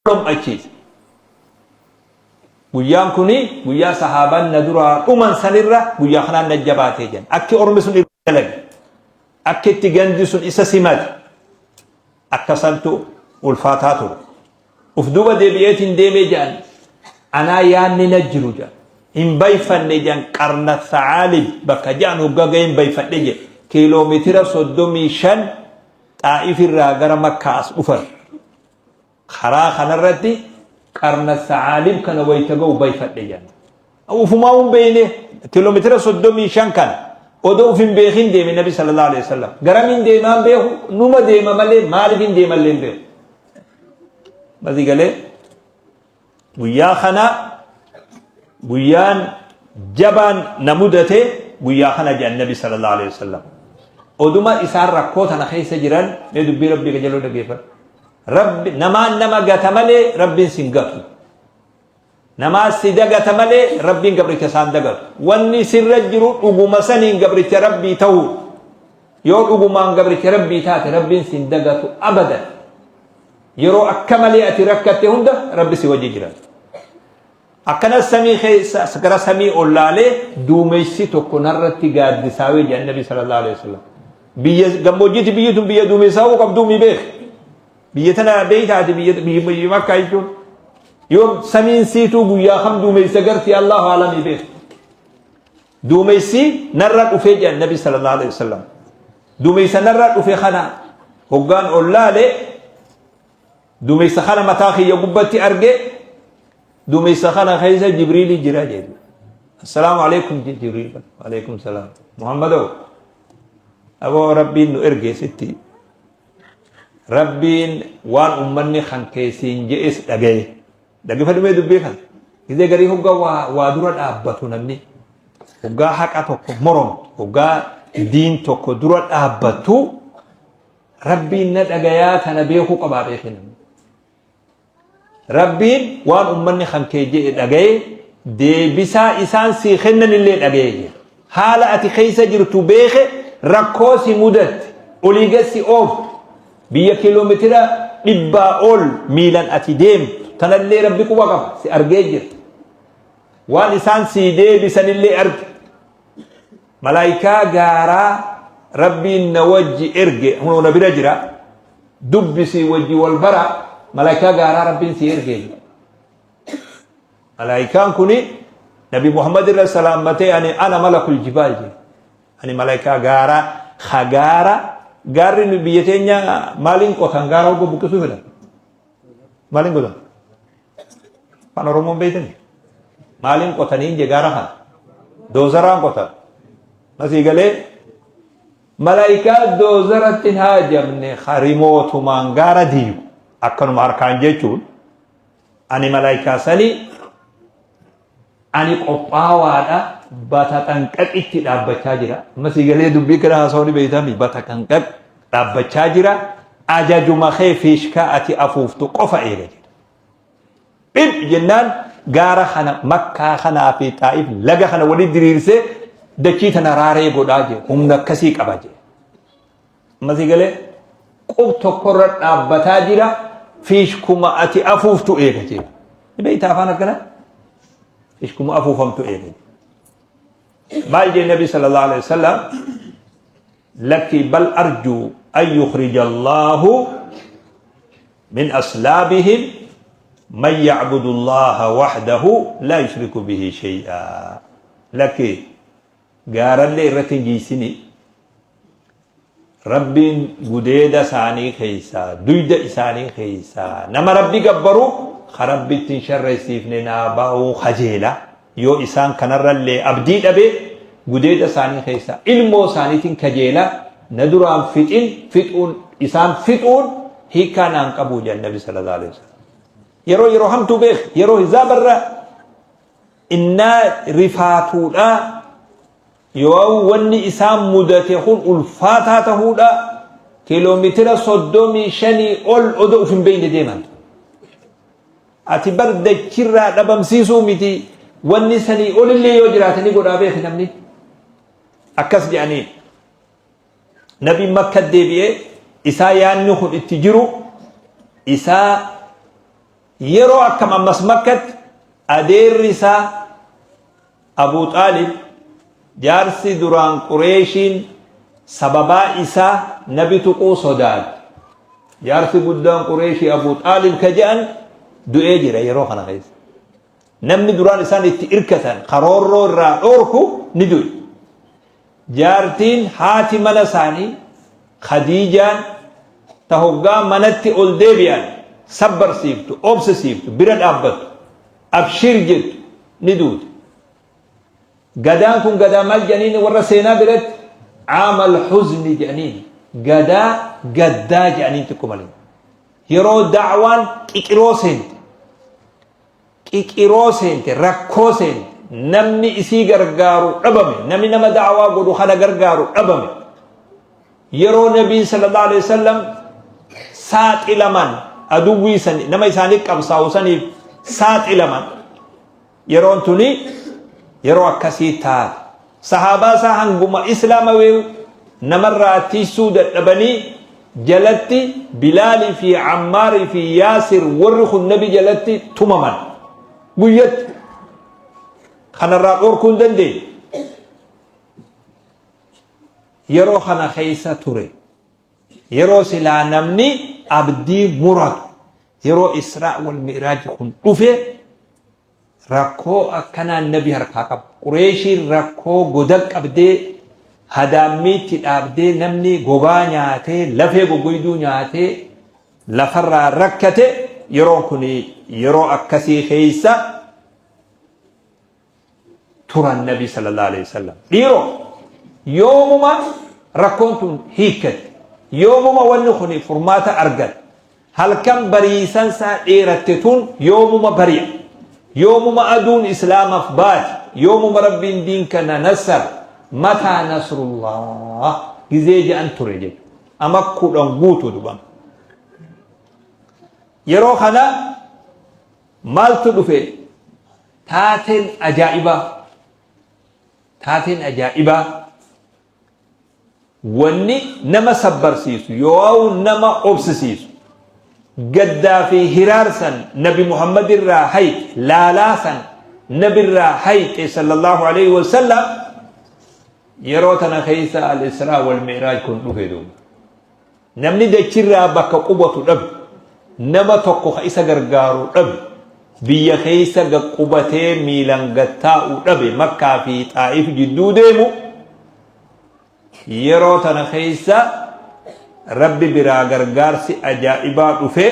Dhom'achiise. Guyyaan kuni guyyaa sahaabaan na duraa dhuman sanirra guyyaa kanaan na jabaatee jedhan. Akki ormi sun irra dalage. Akki itti gandi sun isa simate. Akka santu ulfaataa ture. Uf duuba deebi'eetiin deemee jedhan. Anaa yaanni na jiru jedhan. Hin bayfanne jedhan qarna tha'aalib bakka jedhan hoggaa ga'ee hin bayfadhe jedhan. Kiiloomeetira 35 Xaa'if irraa gara Makkaa as dhufan. Karaa kanarratti qarna sa'aalib kana wayita ga'u bayfadhe jedhan. Ufumaa hin beekne kiiloomeetira 35 kana odoo uf hin beekin deeme Nabi sallallahu alaihi wasallam. Garamiin deemaan beeku numa deema malee maaliif hin deemallee hin beeku. Masii galee Guyyaa kana guyyaan jabaan na mudate guyyaa kana jedhan Nabi sallallahu alaihi wasallam. Oduma isaan rakkoo tana keessa jiran mee dubbii Rabbii qajeeloo dhaggeeffadhu. Rabbi namaan nama gata malee Rabbiin sin gatu. Namaa si dagata malee Rabbiin gabricha isaan dagatu. Wanni sirra jiru dhuguma saniin gabricha Rabbii ta'uu. Yoo dhugumaan gabricha Rabbii taate Rabbiin sin dagatu abadan. Yeroo akka malee ati rakkatte hunda Rabbi si wajji jira. Akkanas samii keessa gara samii ol laalee duumessi tokko narratti gaaddisaawee jedhan Nabi sallallahu alaihi wasallam. Biyya gammoojjiitti biyyi tun biyya duumessaawuu qabduu mi beek. Biyya tana beeytaati biyya biyya biyya Makkaa jechuun. Yoo samiin siituu guyyaa kam duumessa garti Allahu alamii beek. Duumessi narra dhufee jedhan Nabi sallallahu alaihi wasallam. Duumessa narra dhufe kana hoggaan ol laale duumessa kana mataa kiyya gubbatti arge duumessa kana keessa Jibriili jira jedhu. Assalaamu alaikum jedhe Jibriil. Alaikum salaam. Muhammadoo aboo Rabbiin nu erge sitti. Rabbiin waan ummanni kan keessiin je'es dhagaye. Dhaggeeffadhu mee dubbii kana. Gizee garii hoggaa waa, waa dura dhaabbatu namni. Hoggaa haqa tokko moromtu, hoggaa diin tokko dura dhaabbattu Rabbiin na dhagayaa tana beekuu qabaa beeki namni. Rabbiin waan ummanni kan kee jedhe dhagaye deebisaa isaan sii kennan illee dhagaye jedhe. Haala ati keessa jirtu beeke rakkoo si mudatte olii gad si ooftu biyya kiiloomeetira dhibbaa ol miilan ati deemtu tanallee rabbi quba qaba si argee jira. Waan isaan sii deebisanillee arge. Malaayikaa gaaraa rabbiin na wajji erge hunoo na bira jira dubbisii wajji wal bara malaayikaa gaaraa rabbiin sii erge. Malaayikaan kuni Nabi Muhammad irra salaammatee ani ana malakul jibaal jedhe. Ani malaayikaa gaaraa ha gaara gaarri nu biyya teenya maaliin qotan gaara hogga buqqisuu fedhan. Maaliin qotan? Afaan Oromoon beektani? Maaliin qotanii je gaara kana? Doozaraan qotan. Masii galee malaayikaa doozaratti hin haajamne harimootumaan gaara diigu akkanuma harkaan jechuun Ani malaayikaa sanii ani qophaawaadha bataxanqaqitti dhaabbachaa jira. Amma sii galee dubbii kana haasawuu ni beektami bataxanqaq dhaabbachaa jira. Ajajuma kee fiishkaa ati afuuftu qofa eega jedha. Dhib jennaan gaara kana makkaa kanaa fi xaa'if laga kana walitti diriirsee dachii tana raaree godhaa jedhe humna akkasii qaba jedhe. Amma sii galee qub tokkorra dhaabbataa jira fiishkuma ati afuuftu eega jee. Ni beektaa afaan akkana? Fiishkuma afuufamtu eega jee. Maal jee Nabi sallallahu alaihi wasallam lakki bal arjuu an yukhrija Allahu min aslaabihim man ya'budu Allaha wahdahu la yushriku bihi shay'a. Lakki gaarallee irratti hin jiysini Rabbiin gudeeda isaanii keessaa, duyda isaanii keessaa nama Rabbi gabbaru ka Rabbitti hin sharreessiifne naa ba'uu kajeela. Yoo isaan kanarrallee abdii dhabe gudeeda isaanii keessaa ilmoo isaaniitiin kajeela na duraan fixin fixuun isaan fixuun hiikaa naan qabu jedhan Nabi sallallahu alaihi wasallam. Yeroo yeroo hamtuu beek yeroo hizaabarra innaa rifaatuudhaa Yoo wanni isaan mudate kun ulfaataa tahuudha, kiiloomeetira 35 ol odoo uf hin beekne deeman. Ati bar dachirraa dhabamsiisuu miti wanni sanii olillee yoo jiraate ni godhaa beeki namni. Akkas jedhanii. Nabiin Makka deebi'ee isaa yaanni kun itti jiru isaa Yeroo akkam ammas Makkatti adeerri isaa Abuu Xaalib jaarsi duraan Qureeshiin sababaa isaa nabi tuquu sodaate. Jaarsi guddaan Qureeshii Abuu Xaalib ka je'an du'ee jira yeroo kana keessa. Namni duraan isaan itti irkatan karoorroo irraa dhoorku ni du'e. Jaartiin haati mana isaanii Khadiijaan ta hoggaa manatti ol deebi'an sabbarsiiftu, obsisiiftu, bira dhaabbattu, abshiir jettu ni duute. Gadaan kun gadaa maal jedhaniin warra seenaa biratti caamal huzni jedhaniin gadaa gaddaa jedhaniin xiqqoo malee. Yeroo da'waan qiqiroo seente qiqiroo seente rakkoo seente namni isii gargaaru dhabame namni nama da'waa godhu kana gargaaru dhabame yeroo nabiin sallallahu alaihi wasallam saaxilaman aduwwii san nama isaanii qabsaa'u saniif saaxilaman Yeroon tuni yeroo akkasii taate. Sahaabaa isaa hanguma islaamaweeyu namarraa tiysuu dadhabanii jalatti Bilaalii fi Ammaarii fi Yaasir warri kun nabi jalatti tumaman. Guyyatti. Kanarraa dhorkuu hin dandeenye. Yeroo kana keessa ture. Yeroo silaa namni abdii muratu yeroo Israa wal Mi'raaj kun dhufe rakkoo akkanaa nabi harkaa qaba. Qureeshiin rakkoo goda qabdee hadaammiitti dhaabdee namni gogaa nyaatee lafee goggoyduu nyaatee lafarraa rakkate yeroon kun yeroo akkasii keessa turan nabi sallallahu alaihi wasallam. Dhiiroo yoomuma rakkoon tun hiikkatti yoomuma wanni kun furmaata argate halkan bariisan isaa dheeratte tun yoomuma bari'a yoomuma aduun islaamaaf baati yoomuma rabbiin diin kana nassara mataa nasrullah gizee je'an ture jechuudha. Ama 10 guutuu dubama. Yeroo kana maaltu dhufe? Taateen ajaa'ibaa taateen ajaa'ibaa wanni nama sabbarsiisu yoo'u nama obsisiisu gaddaa fi hiraarsan nabi Muhammad irraa hayxe laalaasan nabirraa hayxe sallallahu alaihi wasallam yeroo tana keessa al-Israa wal Mi'raaj kun dhufe duuba. Namni dachirraa bakka qubatu dhabe, nama tokko ka isa gargaaru dhabe, biyya keessa gad qubatee miilan gad taa'u dhabe Makkaa fi Xaa'if jidduu deemu, yeroo tana keessa Rabbi biraa gargaarsi ajaa'ibaa dhufe,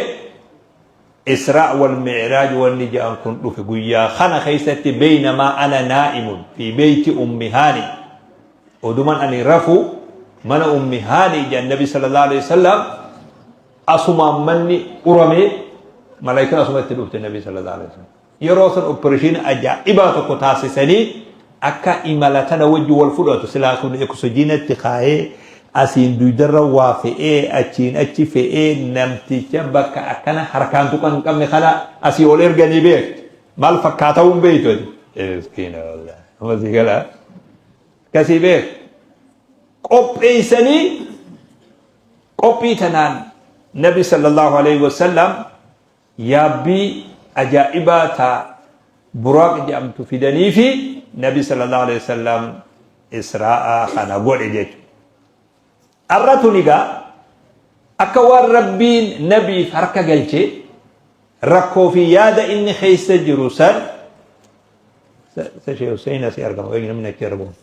Israa wal Mi'raaj wanni ja'an kun dhufe guyyaa kana keessatti beeynamaa ana naa'imun fi beeyti ummi haani oduman ani rafu mana ummi haani jedhan nabi sallallahu alaihi wasallam asumaan manni uramee malaayikaan asuma itti dhufte nabi sallallahu alaihi wasallam yeroo san opereeshinii ajaa'ibaa tokko taasisanii akka imala tana wajji wal fudhatu silaa kun oksijiinatti kaayee asiin duydarra waa fe'ee achiin achi fe'ee namticha bakka akkana harkaan tuqan hin qabne kana asii ol erganii beek maal fakkaata'uu hin beektu ati miskiina wallahi amma sii galaa akkasii beek qopheessanii qophii tanaan nabi sallallahu alaihi wasallam yaabbii ajaa'ibaa ta buraaq jedhamtu fidaniifi nabi sallallahu alaihi wasallam israa'a kana godhe jechuudha. Arra tun egaa akka waan rabbiin nabiif harka galchee rakkoo fi yaada inni keessa jiru san sa Sheekh Hussein asii argama namni achi argamu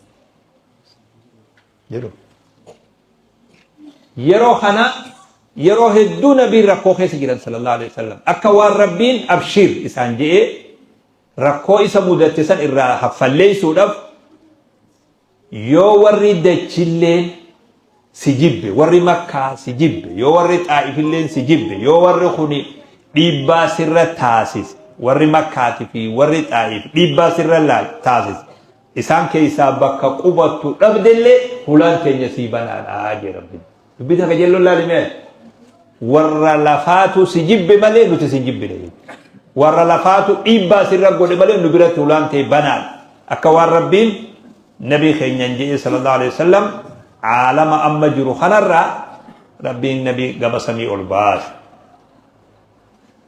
jedhu. Yeroo kana yeroo hedduu nabiin rakkoo keessa jiran sallallahu alaihi wasallam akka waan rabbiin abshiir isaan je'ee rakkoo isa mudatte san irraa haffalleessuudhaaf yoo warri dachilleen si jibbe warri makkaa si jibbe yoo warri xaa'ifilleen si jibbe yoo warri kuni dhiibbaa sirra taasise warri makkaati fi warri xaa'if dhiibbaa sirra taasise Isaan keessaa bakka qubattu dhabdellee hulaan teenya sii banaadha jee Rabbiin. Dubbii tana qajeelloon laali mee ati. Warra lafaatu si jibbe malee nuti si hin jibbine jechuudha. Warra lafaatu dhiibbaa sirra godhe malee nu biratti hulaan tee banaadha. Akka waan Rabbiin nabii keenyan je'ee sallallahu alaihi wasallam caalama amma jiru kanarraa Rabbiin nabii gama samii ol baase.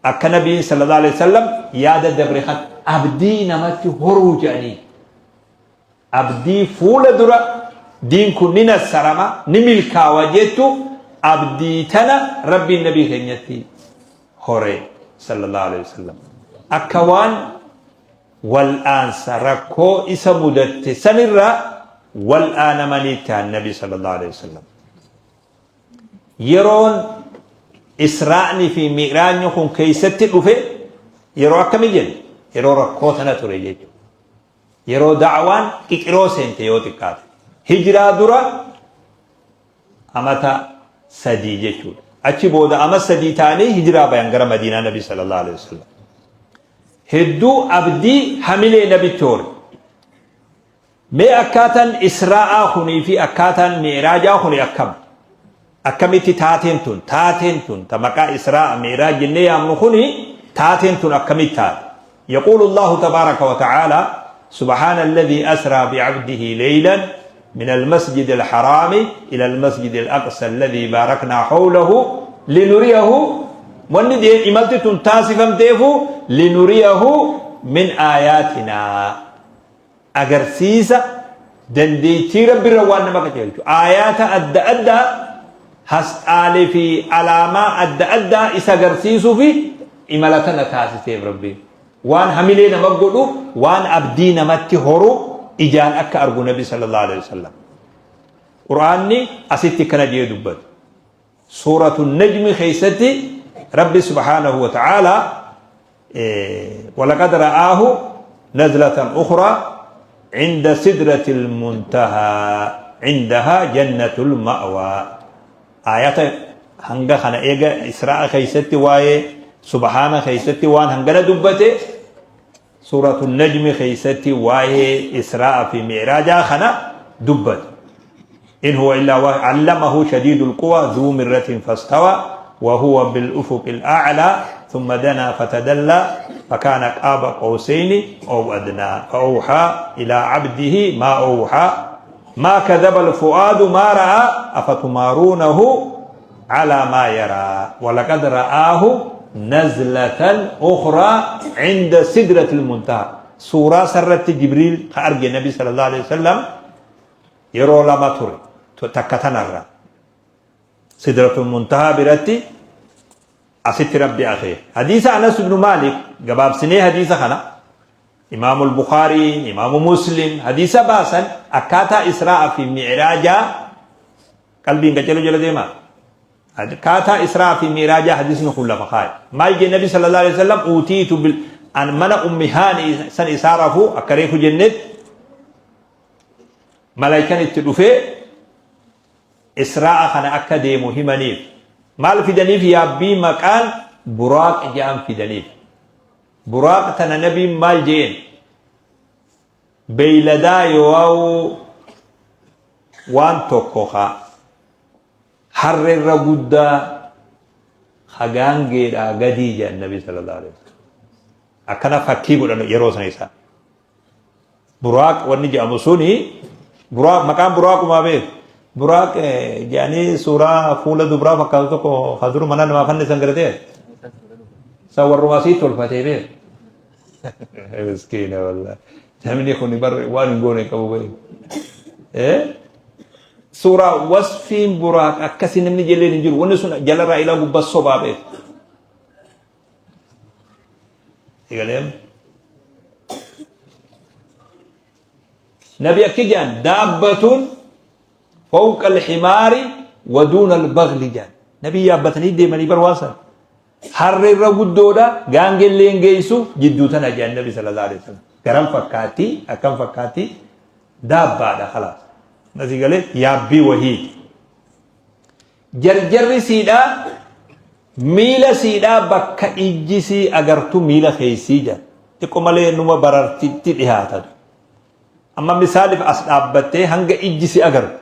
Akka Nabiin sallallahu alaihi wasallam yaada dabre kan abdii namatti horuu jedhanii abdii fuula dura diin kun ni nassarama ni milkaawa jettu abdii tana Rabbiin nabii keenyatti hore sallallahu alaihi wasallam. Akka waan wal'aansa rakkoo isa mudatte sanirraa wal'aanamanii ta'an nabi sallallahu alaihi wasallam. Yeroon Israa'ni fi Mi'raajni kun keessatti dhufe yeroo akkamii jenna? Yeroo rakkoo tana ture jechuudha. Yeroo da'waan qiqiroo seente yoo xiqqaate. Hijiraa dura amata 3 jechuudha. Achi booda ama 3 ta'anii hijiraa bayan gara Madiinaa Nabi sallallahu alaihi wasallam. Hedduu abdii hamilee nabitti hore. Mee akkaataan Israa'aa kunii fi akkaataan Mi'raajaa kuni akkam? Akkamitti taateen tun, taateen tun, ta maqaa Israa'a Mi'raaj jennee yaamnu kuni taateen tun akkamitti taate? Yaquulu Allaahu tabaaraka wa ta'aalaa, Subhaana alladhii asraa bi'abdihi leylan min almasjidi alharaami ila almasjidi alaqsa alladhii baaraknaa hawlahu linuriyahu. Wanni imalti tun taasifamteefu linuriyahu min aayaatinaa. Agarsiisa dandeettii Rabbi irra waan nama qajeelchu aayaata adda addaa, hasxaalee fi alaamaa adda addaa isa agarsiisuu fi imala tana taasiseef. Rabbiin waan hamilee nama godhu, waan abdii namatti horu ijaan akka argu Nabi sallallahu alaihi wasallam. Qur'aanni asitti kana jee dubbata. Suuratu Najmi keessatti Rabbi subhaanahu wa ta'aalaa walaqad ra'aahu nazlatan ukhraa cinda sidratil muntahaa cindahaa jannatul ma'waa. Aayata hanga kana eega Israa'a keessatti waa'ee subhaana keessatti waan hangana dubbate, Suuratu Najmi keessatti waa'ee Israa'a fi Mi'raajaa kana dubbate. In huwa illaa wahyu allamahu shadiidul quwa dhuu mirratin fastawa wa huwa bil ufuqil a'laa thumma danaa fatadallaa fakaana qaaba qawsayni aw adnaa fa awhaa ilaa abdihi maa awhaa maa kadhaba al fu'aadu maa ra'aa afatumaaruunahu calaa maa yaraa walaqad ra'aahu nazlatan ukhraa cinda sidratil muntaha. Suuraa sarratti Jibriil ka arge Nabi sallallahu alaihi wasallam yeroo lama ture. Takka tanarra sidratul muntaha biratti asitti Rabbi akeeke. Hadiisa Anas ibnu Maalik gabaabsinee, hadiisa kana Imaamu Bukhaariin, Imaamu Muslim hadiisa baasan, akkaataa Israa'a fi Mi'raajaa qalbiin qaceluu jala deemaa. Akkaataa Israa fi Mi'raajaa hadiisni kun lafa kaa'e. Maal jee Nabi sallallahu alaihi wasallam? Uutiitu bil an mana Ummi Haani san isaa rafuu akka reefu jennetti malaayikaan itti dhufee Israa'a kana akka deemu himaniif. Maal fidaniif? Yaabbii maqaan Buraaq jedhan fidaniif. Buraaq tana Nabiin maal jeen? Beeyladaa yoo waan tokko ka harreerra guddaa ka gaangeedhaa gadii jedhan Nabi sallallahu alaihi wasallam. Akkana fakkii godhan yeroo sana isaa. Buraaq wanni jedhamu suni buraaq, maqaan buraaqumaa beeku. Buraaq jedhanii suuraa fuula dubraa fakkaatu tokko ka dur mana namaa fannisan gartee. San warrumaa asii tolfatee beeku. Miskiina wallahi. Namni kun bar waan hin goone qabu beeku. Suuraa wasfiin buraaq akkasii namni jelleen hin jiru. Wanni sun jalarraa ilaa gubbaa sobaa beeku. Egalee Nabi akki jedhan, daabbatun fawqa alhimaari wa duuna albaghli jedhan. Nabi yaabbatanii deemanii bar waan sana. Harree irra guddoodha, gaangellee hin geessu, jidduu tana jedhan Nabi sallallahu alaihi wasallam. Garam fakkaatti, akkam fakkaatti, daabbaadha khalaas. Nasi galee yaabbii wahiiti. Jarjarri siidhaa miila siidhaa bakka ijji sii agartu miila keessii jedha. Xiqqo malee numa barartitti dhihaatan. Amma misaaliif as dhaabbattee hanga ijji si agartu.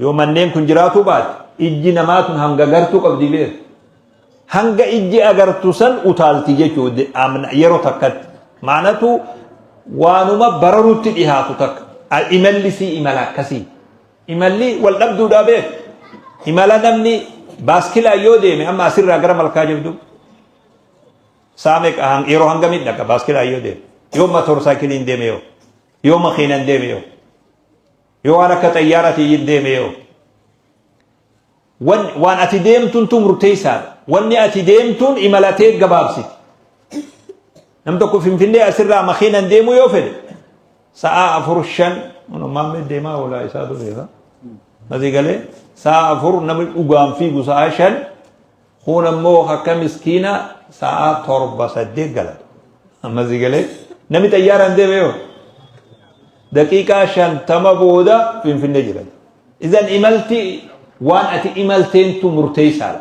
Yoo manneen kun jiraatuu baate ijji namaa tun hanga gartuu qabdi beeku. Hanga ijji agartu san utaalti jechuudha yeroo takkatti. Maanatu waanuma bararutti dhihaatu takka. Imalli sii imala akkasii. Imalli wal dhabduudhaa beeku. Imala namni baaskilaan yoo deeme amma asirraa gara Malkaa Jabduu. Sa'a meeqa yeroo hangamii dhaqa baaskilaa yoo deeme? Yoo motorsaayikiliin deeme yoo? Yoo makiinan deeme yoo? Yoo waan akka xayyaaraatiin deeme yoo? Waan ati deemtuntu murteessaadha. Wanni ati deemtuun imalatee gabaabsiti. Nam tokko Finfinnee asirraa makiinan deemuu yoo fedhe sa'aa 4 5 maammee deemaa oolaa isaatu beeka. Masii galee sa'aa 4 namni dhugaan fiigu sa'aa 5 kun ammoo akka miskiina sa'aa 7 8 gala. Masii galee namni xayyaaraan deeme yoo daqiiqaa 50 booda Finfinnee jira. Idan imalti waan ati imalteentu murteessaadha.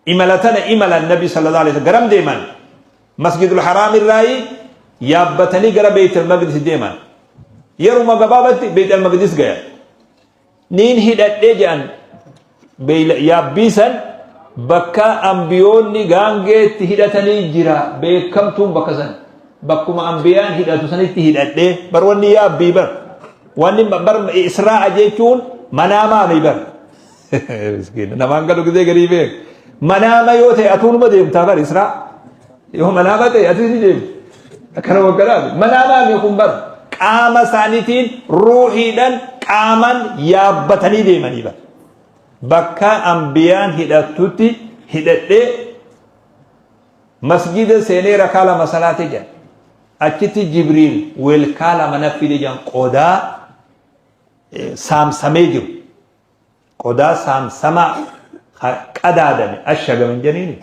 Imala tana imalan Nabi sallallahu alaihi wasallam garam deeman? Masjidul Haraam irraayi yaabbatanii gara Beeytal Maqdis deeman. Yeruma gabaabatti Beeytal Maqdis gayan. Niin hidhadhee jedhan yaabbii san bakka ambiyoonni gaangeetti hidhatanii jira beekamtuun bakka san. Bakkuma ambiyaan hidhatu sanitti hidhadhee bar wanni yaabbii bar wanni bar israa'a jechuun manaamaami bar. Miskiina namaan galu gisee garii beek. Manaama yoo ta'e atuu numa deemtaa bar israa. Yoo manaama ta'e atis ni deemta. Akkana waggalaati. Manaamaa mi kun bar qaama isaaniitiin ruuhiidhaan qaamaan yaabbatanii deemanii bar. Bakka ambiyaan hidhattutti hidhadhee masjida seenee rakaa lama salaate jedhan. Achitti Jibriil weelkaa lama na fide jedhan qodaa saamsamee jiru. Qodaa saamsamaa ka qadaadame ashagame hin jeniini.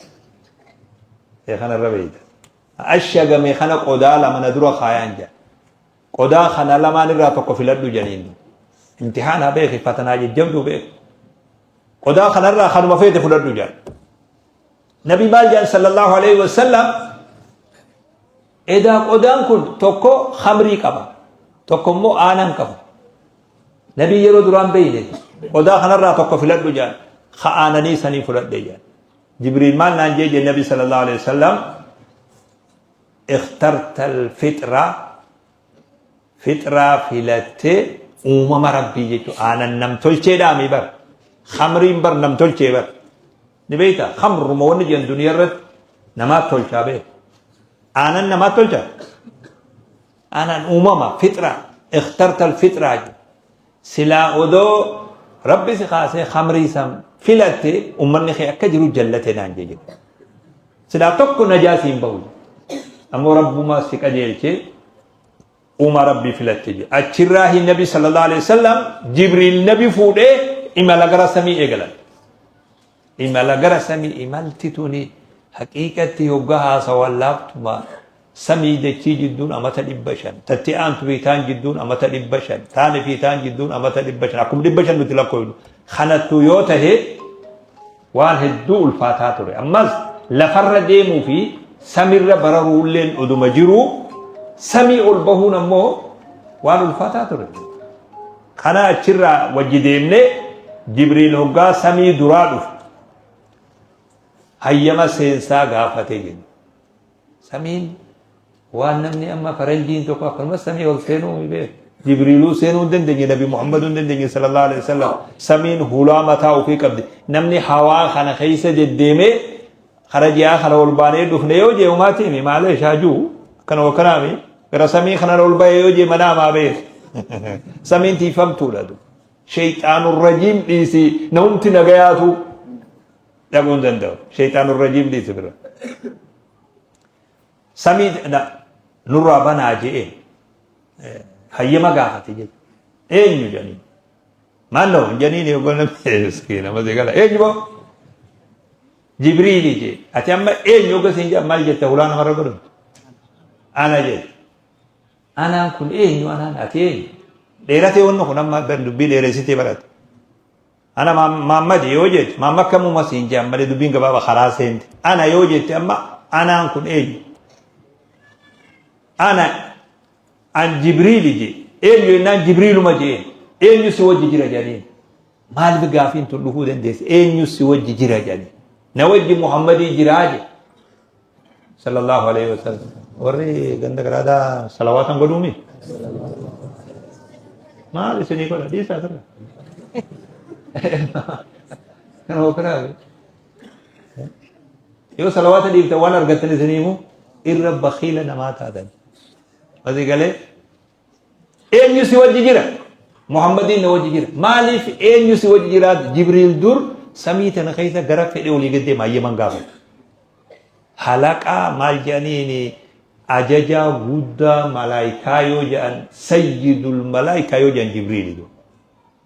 Ee kanarra beeyta. Ashagame kana qodaa lama na dura kaayaan jedha. Qodaa kana lamaan irraa tokko filadhu jeniin. Imtihaanaa beeki fatanaa jajjabduu beeki. Qodaa kanarraa kanuma feete fudhadhu jedha. Nabi maal jedhan sallallahu alaihi wasallam edaa qodaan kun tokko khamrii qaba tokko immoo aanan qaba. Nabii yeroo duraan beeyne qodaa kanarraa tokko filadhu jedhan ka aananii sanii fudhadhe jedhan. Jibriil maal naan jee jee Nabi sallallahu alaihi wasallam ikhtarta alfitra fixraa filattee uumama rabbii jechuudha. Aanan namtolcheedhaami bar. Khamriin bar namtolchee bar. Ni beektaa? Khamruma wanni jedhan duniyaa irratti namaat tolchaa beeka. Aanan namaat tolchaa? Aanan uumama fixraa. Ikhtarta alfixraa jedhu. Silaa odoo rabbi si kaasee khamrii san filatte ummanni kee akka jiru jallate naan jee jedhe. Silaa tokko najaa siin bahu. Ammoo rabbumaa si qajeelchee uumaa rabbii filatte jedhe. Achirraahi nabi sallallahu alaihi wasallam Jibriil nabi fuudhee imala gara samii eegalan. Imala gara samii imalti tuni haqiiqatti yoggaa haasawan laaftuma samii dachii jidduun amata 500 tatti aantu fi taan jidduun amata 500 taani fi taan jidduun amata 500 akkuma 500 nuti lakkoofnu kanattu yoo tahe waan hedduu ulfaataa ture ammas lafarra deemuu fi samirra bararuulleen oduma jiruu samii ol bahuun ammoo waan ulfaataa ture. Kana achirraa wajji deemnee Jibriil hoggaa samii duraa dhufe hayyama seensaa gaafate jenna. Samiin waan namni amma faranjiin tokko akkanumas samii ol seenuu hin beeku. Jibriiluu seenuu hin dandeenye Nabi Muhammaduu hin dandeenye sallallahu alaihi wasallam. Samiin hulaa mataa ofii qabdi. Namni hawaa kana keessa deddeemee kara ji'aa kana ol baanee dhufne yoo jee umaati himi maalee shaajuu akkana wakkanaami gara samii kana ol bahee yoo jee manaa maa beeku. Samiin tiifamtuudha. Shayxaanur rajiim dhiisi namumti nagayaatu dhaquu hin danda'u. Shayxaanur rajiim dhiisi bira. Samii nurraa banaa je'ee hayyama gaafate jechuudha. Eenyu jedhanii. Maannoo hin jedhanii yoggaa namni miskiina masii gala. Eenyu boo? Jibriili jee. Ati amma eenyu yoggaa siin jedhan maal jetta hulaa namarra godhamtu? Ana jette. Anaan kun eenyu anaan ati eenyu? Dheeratee wanni kun amma dubbii dheeressitee barate. Ana Maammadi yoo jette maamma akkamuma siin jedhan malee dubbiin gabaaba karaa seente. Ana yoo jette amma anaan kun eenyu? Ana an Jibriili jee. Eenyu jennaan Jibriiluma jeen. Eenyu si wajji jira jedhaniin. Maaliif gaafiin tun dhufuu dandeesse? Eenyu si wajji jira jedhaniin. Na wajji Muhammadii jiraa jedhe. Sallallahu alaihi wasallam. Warri ganda garaadaa salawaatan godhuumi? Maal isinii godha? Dhiisaa sirra. Kana hookanaa. Yoo salawaata dhiiftan waan argattan isin himu irra bakhiila namaa taatan. Asii galee eenyu si wajji jira? Muhammadiin na wajji jira. Maaliif eenyu si wajji jira? Jibriil dur samii tana keessa gara fedhe olii gad deema hayyaman gaafata. Halaqaa maal jedhaniin ajajaa guddaa malaayikaa yoo jedhan sayyidul malaayikaa yoo jedhan Jibriili dur.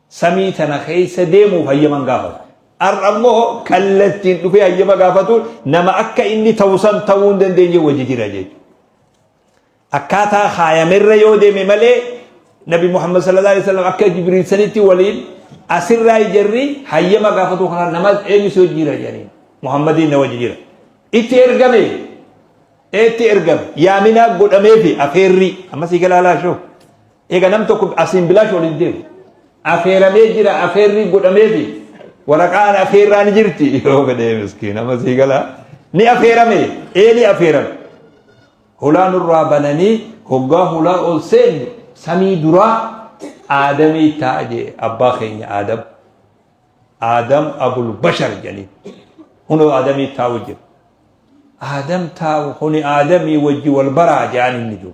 Samii tana keessa deemuuf hayyama hin gaafatu. Har'a immoo kallattiin dhufee hayyama gaafatu nama akka inni ta'u san ta'uu hin dandeenye wajji jira jechuudha. Akkaataa kaayamerra yoo deeme malee Nabi Muhammad sallallahu alaihi wasallam akka Jibriil sanitti waliin asirraa jarri hayyama gaafatu kana nama eenyu si wajji jira jedhanii Muhammadiin na wajji jira. Itti ergame itti ergame yaaminaa godhameefi afeerrii amma sii galaalaa shoo. Eega nam tokko asiin bilaash ol hin deemu. Afeeramee jira afeerri godhameefi waraqaan afeerraa ni jirti yoo fedhee miskiin amma sii galaa ni afeerame ee ni afeerame. Hulaa nurraa bananii hoggaa hulaa ol seennu samii duraa aadamii taa'a jee abbaa keenya aadam. Aadam abul bashar jedhanii hunoo aadamii taa'u jira. Aadam taa'u kuni aadamii wajji wal baraa jedhan inni jiru.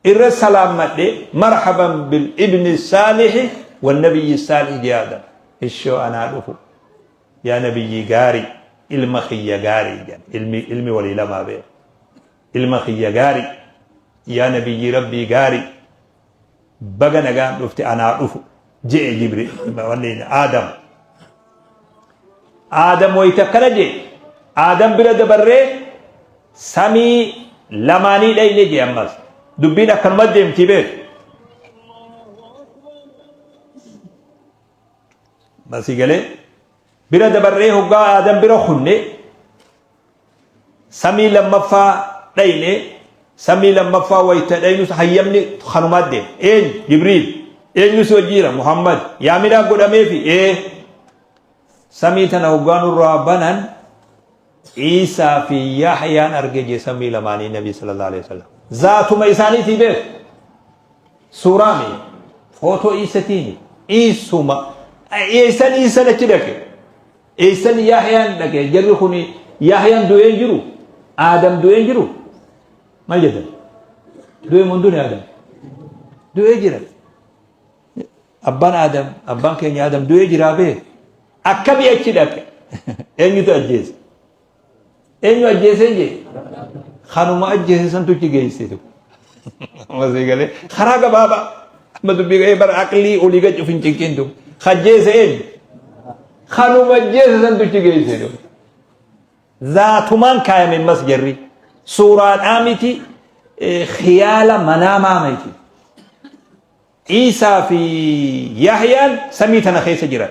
Irra salaammadhe marhaban bil ibni saalihi wan nabiyyi saalih jee Aadam. Ishoo anaa dhufu yaa nabiyyii gaarii ilma kiyya gaarii jedhan ilmi ilmi walii lamaa beeku. Ilma kiyya gaarii yaa nabiyyii rabbii gaarii baga nagaan dhufte anaa dhufu je'e jibri wanni Aadam. Aadam wayita akkana jee Aadam bira dabarree Samii lamaanii dhayne jee ammas. Dubbiin akkanuma deemtii beeku. Masii galee bira dabarree hoggaa Aadam bira kunne samii lammaffaa dhayne samii lammaffaa wayita dhaynus hayyamni kanumaa deema. Eenyu? Jibriil. Eenyu si wajji jira? Muhammad. Yaaminaa godhameefi? Ee. Samii tana hoggaa nurraa banan Iisaa fi Yahyaan arge jee samii lamaanii Nabi sallallahu alaihi wasallam. Zaatuma isaaniitii beeku. Suuraa mi? Footoo Iisatiini. Iisuma. Eessan Iisan achi dhaqe? Eessan Yahyaan dhaqe? Jarri kun Yahyaan du'ee hin jiru? Aadam du'ee hin jiru? Maal jettan? Du'ee moo hin duune Aadam? Du'ee jira. Abbaan Aadam, abbaan keenya Aadam du'ee jiraa bee? Akkami achi dhaqe? Eenyutu ajjeese? Eenyu ajjeeseen jee? Kanuma ajjeese santu achi geesse tokko. Amma sii galee karaa gabaabaa amma dubbii ga'ee bara aqlii olii gad of hin cinqin tokko. Ajjeese eenyu? Kanuma ajjeese santu achi geesse tokko. Zaatumaan kaayame ammas jarri. Suuraadhaa miti khiyaala manaamaa miti. Iisaa fi Yahyaan samii tana keessa jiran.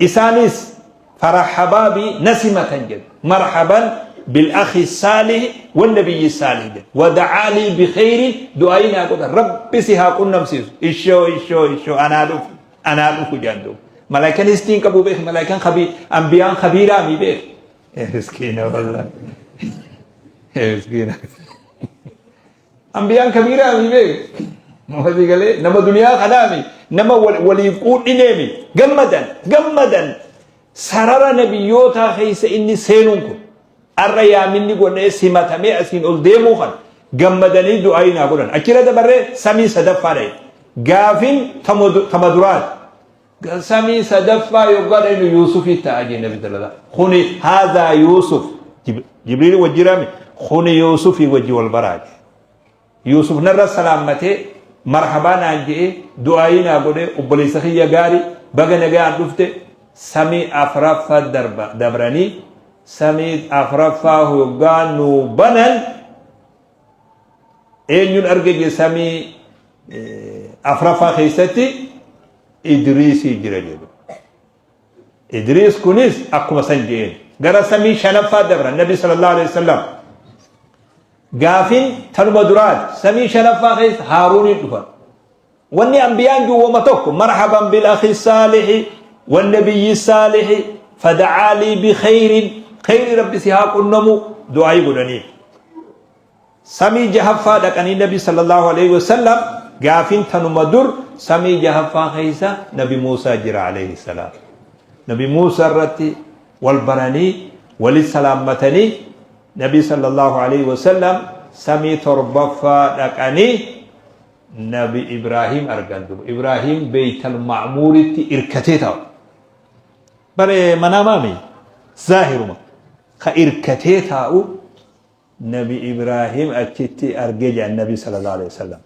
Isaanis farahabaa bi na simatan jedhu. Marhaban bil akhi saalih wan nabiyyi saalih jedhu. Wada'aa lii bi khayrin du'aayii naa godhan. Rabbi si haa qunnamsiisu. Ishoo ishoo ishoo anaa dhufu anaa dhufu jedhan duuba. Malaayikaan histiin qabu beek malaayikaan kabii ambiyaan kabiiraa mi beek. Miskiina wallahi. Miskiina. Ambiyaan kabiiraa mi beek. Walii galee nama duniyaa kanaa mi nama walii quudhinee mi gammadan gammadan sarara nabiyyootaa keessa inni seenuun kun arra yaaminni godhee simatamee asiin ol deemuu kan gammadanii du'aayii naa godhan achirra dabarree samii sadaffaa dha'e gaafin tama duraati samii sadaffaa yoggaa dhaynu Yuusufii ta'a jee nabi sallallahu kuni haadhaa Yuusuf Jibriil wajjirame kuni Yuusufii wajji wal baraa jee Yuusuf narra salaammatee marhabaa naan je'ee du'aayii naa godhee obboleessa kiyya gaarii baga nagaan dhufte samii afraffaa darba dabranii samii afraffaa hoggaa nuu banan eenyuun arge jee samii afraffaa keessatti Idriisii jira jedhu. Idriis kunis akkuma san je'een gara samii shanaffaa dabran nabi sallallahu alaihi wasallam gaafin tanuma duraati samii shanaffaa keessa haaruuniin dhufan. Wanni ambiyaan juwwama tokko marhaban bil akhi saalihi wan nabiyyi saalihi fada'aa lii bi khayrin khayri rabbi si haa qunnamu du'aayii godhaniif. Samii jahaffaa dhaqanii Nabi sallallahu aleyhi wa sallam gaafin tanuma dur samii jahaffaa keessa Nabi Muusaa jira aleyhi salaam. Nabi Muusaa irratti wal baranii Walit salaammatanii Nabi sallallahu alaihi wasallam samii torbaffaa dhaqanii Nabi Ibraahim argan duba. Ibraahim Beeytal Ma'muuritti irkatee taa'u. Bare manaamaami zaahiruma ka irkatee taa'u Nabi Ibraahim achitti arge jedhan Nabi sallallahu alaihi wasallam.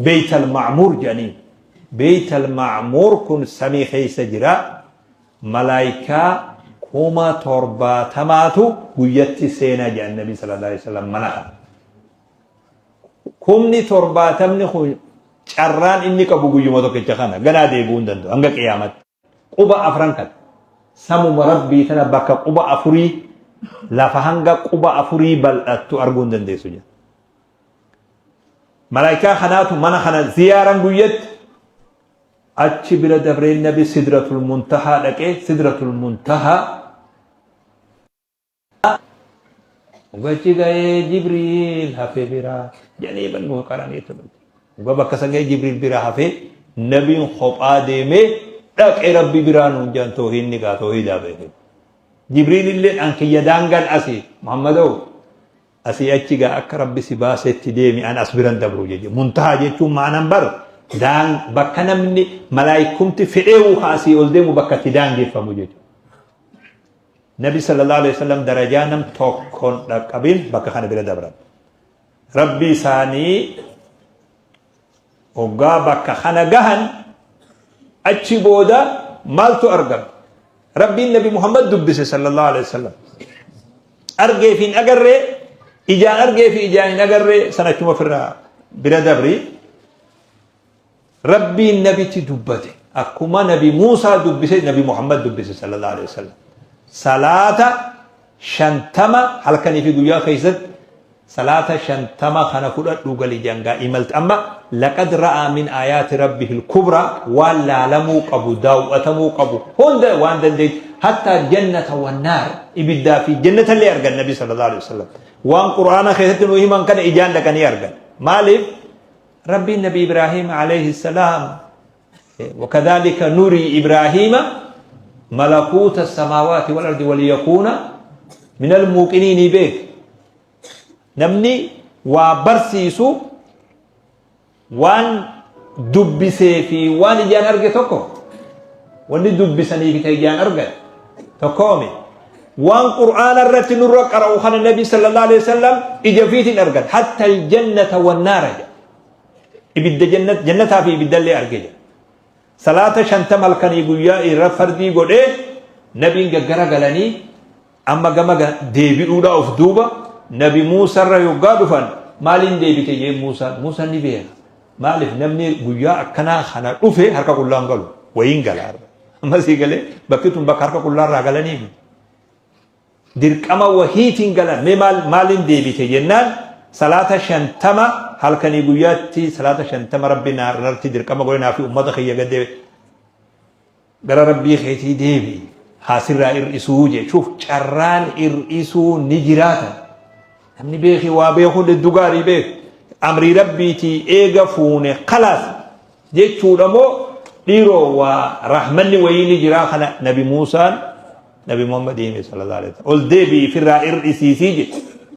Beeytal Ma'muur jedhaniin. Beeytal Ma'muur kun samii keessa jira. Malaaykaa 70,000tu guyyatti seena jedhan Nabi sallallahu alaihi wasallam mana kana. 70,000 kun carraan inni qabu guyyuma tokkicha kana ganaa deebi'uu hin danda'u hanga qiyaamatti. Quba afran kana samuma rabbii tana bakka quba afurii lafa hanga quba afurii bal'attu arguu hin dandeessu jedha. Malaayikaa kanaatu mana kana ziyaaran guyyatti achi bira dabree nabi sidratul muntahaa dhaqee sidratul muntahaa Gachi ga'ee Jibriil hafee biraa jedhanii bal'oo qaranii turan. Dhugaa bakka san ga'ee Jibriil biraa hafee nabiin kophaa deemee dhaqee rabbi biraa nuun jedhan toohiinni gaa toohiidaa beeke. Jibriil illee an kiyya daangaan asii Muhammadoo asii achi gaa akka rabbi si baasetti deemi an as biran dabru jechuudha. Muntahaa jechuun ma'anan bar daan bakka namni malaayikumti fedhee asii ol deemu bakka itti daangeffamu jechuudha. Nabi sallallahu alaihi wasallam darajaa nam tokkoon dhaqqabin bakka kana bira dabran. Rabbi isaanii hoggaa bakka kana gahan achi booda maaltu argame? Rabbiin Nabi Muhammad dubbise sallallahu alaihi wasallam. Argee fi hin agarree, ijaan argee fi ijaan hin agarree sana achuma ofirraa bira dabri. Rabbiin nabitti dubbate. Akkuma nabi Muusaa dubbise nabi Muhammad dubbise sallallahu alaihi wasallam. Salaata 50 halkanii fi guyyaa keessatti salaata 50 kana fudhadhu gali jangaa imalti. Amma laqad ra'aa min aayaati rabbihil kubraa waan laalamuu qabu daaw'atamuu qabu hunda waan dandeetti hattaa jannata wannaar ibiddaa fi jannatallee argan nabi sallallahu alaihi wasallam. Waan qur'aana keessatti nu himan kana ijaan dhaqanii argan. Maaliif? Rabbiin Nabi Ibraahiim alayhi salaam wakadhalika nurii Ibraahiima malakuuta samaawaati wal ardi waliyakuuna minal muuqiniinii beek. Namni waa barsiisu waan dubbisee fi waan ijaan arge tokko wanni dubbisanii fi ta ijaan argan tokkoomi. Waan Qur'aana irratti nurra qara'u kana Nabi sallallahu alaihi wasallam ija ofiitiin argan. Hatta aljannata wannaara jedha. Ibidda jannat jannataa fi ibiddallee arge jedha. Salaata 50 halkanii guyyaa irra fardii godhee nabiin gaggara galanii amma gama deebi'uudha of duuba nabi Muusarra yoggaa dhufan maaliin deebite jee Muusaan Muusaan ni beeka. Maaliif namni guyyaa akkanaa kana dhufe harka qullaan galu wayiin gala. Amma sii galee bakki tun bakka harka qullaa irraa galanii miti. Dirqama wahiitiin galan mee maal maaliin deebite jennaan salaata 50 halkanii guyyaatti salaata 50 rabbi narratti dirqama godhe naa fi ummata kiyya gad deebi gara rabbii keetii deebi haa sirraa ir'isuu jechuuf carraan ir'isuu ni jiraata. Namni beeki waa beekuun hedduu gaarii beeku. Amrii rabbiitii eega fuune kalaas jechuudha moo dhiiroo waa rahmanni wayii ni jiraa kana nabi Muusaan nabi Muhammad hime sallallahu alaihi wasallam. Ol deebi'i firraa ir'isiisii jedhe.